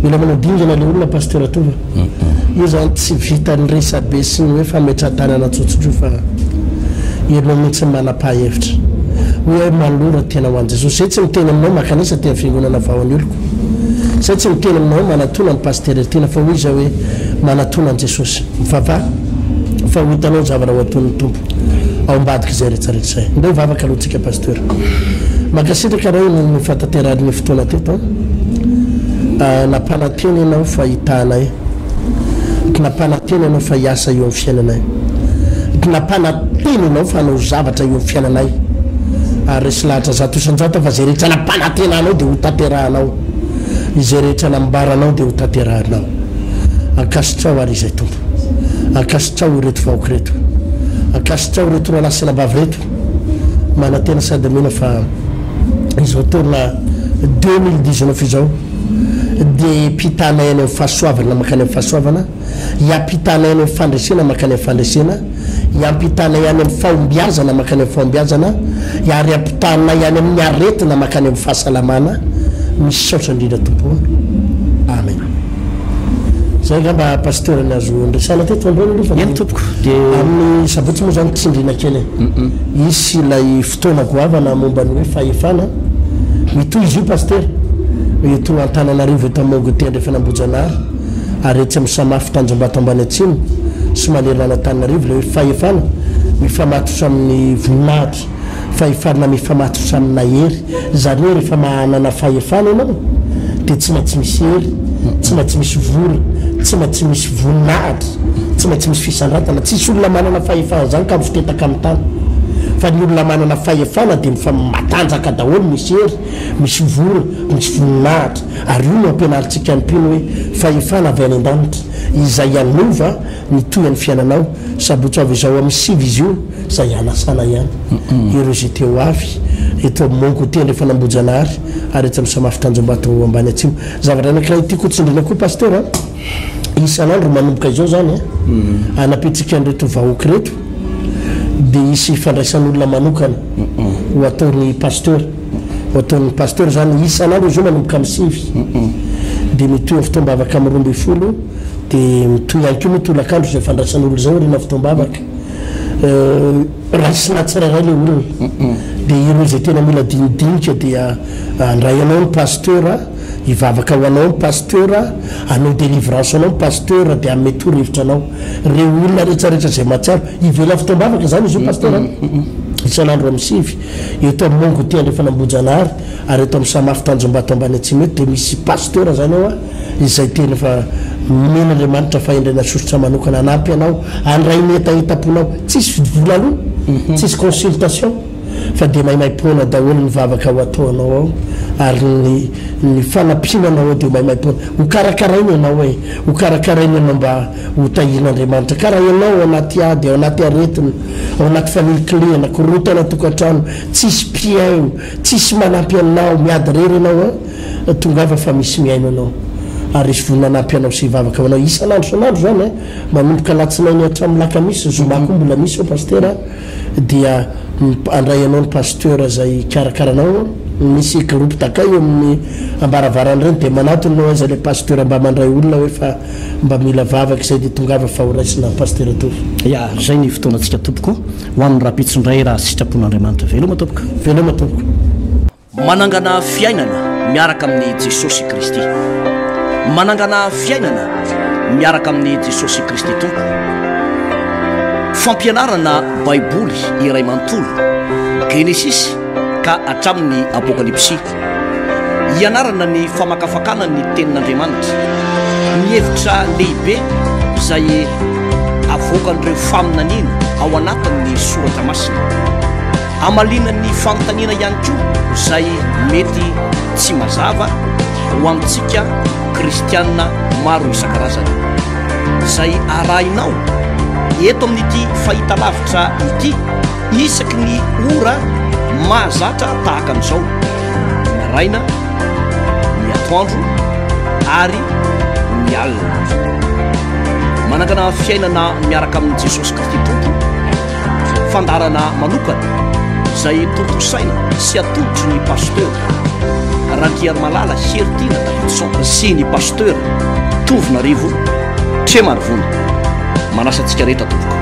Mila manao dingana le olona Pasteur Tova. Io zany tsy vitan'ny resabe sy ny hoe fametrahan-tanana tsotsotra io fa ianao mihitsy no manam-pahevitra. Hoy aho manolora tena ho an'i Jesosy. Zay tsy miteny aminao mankanesa aty amin'ny fiangonana vao ny oloko. Zay tsy miteny aminao manatona an'i Pasteur Heritiana fa hoy izy hoe manatona an'i Jesosy. Mivavaha fa ho hitanao ny zavatra ho ataon'ny Tompo ao ambadik'izay rehetra rehetra izay. Ndao hivavaka aloha tsika Pasteur. Mankasitraka Ray noho ny fahatanterahan'ny fotoana teto an. Nampanantena Ianao fa hitahanay. Nampanantena Ianao fa hiasa eo amin'ny fiainanay. Nampanantena Ianao fa hanao zavatra eo amin'ny fiainanay. Ary resy lahatra 100% aho fa izay rehetra nampanantenanao dia hotanterahanao. Izay rehetra nambaranao dia hotanterahinao. Ankasitraho ary izay Tompo. Ankasitraho ireto vahoaka ireto. Ankasitraho ireto rahalahy sy anabavy ireto. Manantena sady mino fa izao taona 2019 izao dia hiampitanay any amin'ny fahasoavana mankany amin'ny fahasoavana, hiampitanay any amin'ny fandresena mankany amin'ny fandresena, hiampitanay any amin'ny fahombiazana mankany amin'ny fahombiazana, ary hiampitanay any amin'ny aretina mankany amin'ny fahasalamana. Misaotra indrindra Tompo o. Amen. Zay angamba Pasteur ny azo niresahana teto androany aloha fa Eny tompoko dia. Amin'ny sabotsy moa zany tsindriana kely e. Hisy ilay fotoana goavana momba ny hoe fahefana. Mitohy izy io Pasitera, eto Antananarivo eto amin'ny Mont Goûter Andrefan'Ambohijanahary ary etsy amin'ny Samaf Tanjombato Ambany Atsimo sy manerana an'Antananarivo ilay hoe fahefana mifamatotra amin'ny voninahitra, fahefana mifamatotra amina hery. Izany hoe rehefa manana fahefana ianao dia tsy maintsy misy hery, tsy maintsy misy vola, tsy maintsy misy voninahitra, tsy maintsy misy fisandratana. Tsisy olona manana fahefana izany ka mifotetaka amin'ny tany. Fa ny olona manana fahefana dia mifa matanjaka daholo, misy hery, misy vola, misy voninahitra. Ary io no ampianarintsika ny mpino hoe fahefana avy any an-danitra izay hanova ny tohin'ny fiainanao. Sabotsy avy izao amin'ny sivy izy io. Izay hanasana ihany ireo izay te ho avy eto amin'ny Mont Goûter Andrefan'Ambohijanahary ary etsy amin'ny Samafy Tanjombato ambany atsimo. Zavatra anankiray tiako ho tsindriana koa Pasteur a, isan'andro manomboka izao izany a, hanampiantsika an'ireto vahoaka ireto dia hisy fandraisan'olona manokana ho ataon'ny Pasteur, ho ataon'ny Pasteur izany isan'andro izy io manomboka amin'ny sivy dia mitohy amin'ny fotoam-bavaka amin'ny 12 dia mitohy ihany koa moa tolakandro izay fandraisan'olona izay aorian'ny fotoam-bavaka. Raisina tsirairay ilay olona. Dia ireo izay tena mila dinidinika dia handray anao ny pasteur, hivavaka ho anao ny pasteur, hanao délivrance anao ny pasteur dia hanome torohevitra anao. Ireo olona rehetra rehetra izay mahatsiaro, ivelan'ny fotoam-bavaka izany izy io pasteur a! Isan'andro amin'ny sivy, eto amin'ny Mont Goûter Andrefan'Ambohijanahary ary eto amin'ny Samafy Tanjombato Ambany Atsimo eto dia misy pasteur izany ao a! Izay tena efa nomen'Andriamanitra fahendrena sosotra manokana hanampy anao handray ny hetahetam-ponao. Tsisy vola aloa, tsisy consultation fa dia maimaimpoana daholo ny vavaka ho ataonao ao ary ny ny fanampiana anao ao dia ho maimaimpoana. Ho karakaraina ianao e, ho karakaraina ianao mba ho tahian'Andriamanitra. Ka raha ianao ao anaty ady, ao anaty aretina, ao anaty fanilikilihana, korontana tokantrano, tsisy mpihaino, tsisy manampy anao, miady irery ianao an. Tongava fa misy mihaino anao ary hisy vonona hanampy anao sy hivavaka ho anao isan'andro isan'andro izany eh! Manomboka alatsinainy hatramin'ny lakamisy, zoma koa mbola misy ao Pasitera dia handray anao ny Pasteur izay hikarakara anao, misy groupe d'accueil eo amin'ny ambaravarana ireny dia manatona anao aiza ilay Pasteur mba mandray olona hoe fa mba mila vavaka izay dia tongava fa ho raisina Pasitera Tovo. Ya, izay ny fotoanantsika tompoko, ho amin'ny rahampitso indray raha sitrapon'Andriamanitra. Veloma tompoko. Veloma tompoko. Manangana fiainana miaraka amin'i Jesosy Kristy. Manangana fiainana miaraka amin'i Jesosy Kristy Tompo. Fampianarana Baiboly iray manontolo, Genesisy ka hatramin'ny Apokalypsy. Ianarana ny famakafakana ny Tenin'Andriamanitra, ny hevitra lehibe izay avoakan'ireo faminaniana ao anatin'ny Soratra Masina. Hamaliana ny fanontaniana ihany koa izay mety tsy mazava ho antsika kristiana maro isan-karazany. Izay arahinao eto amin'ity fahitalavitra ity isaky ny ora mahazatra tahaka an'izao, ny maraina, ny atoandro ary ny alina. Manangana fiainana miaraka amin'i Jesosy Kristy Tompo. Fandaharana manokana izay tontosaina sy atolotry ny Pasteur Randriarimalala Heritiana Davidson sy ny Pasteur Tovonarivo Tremarivony. Manasa antsika rehetra tompoko.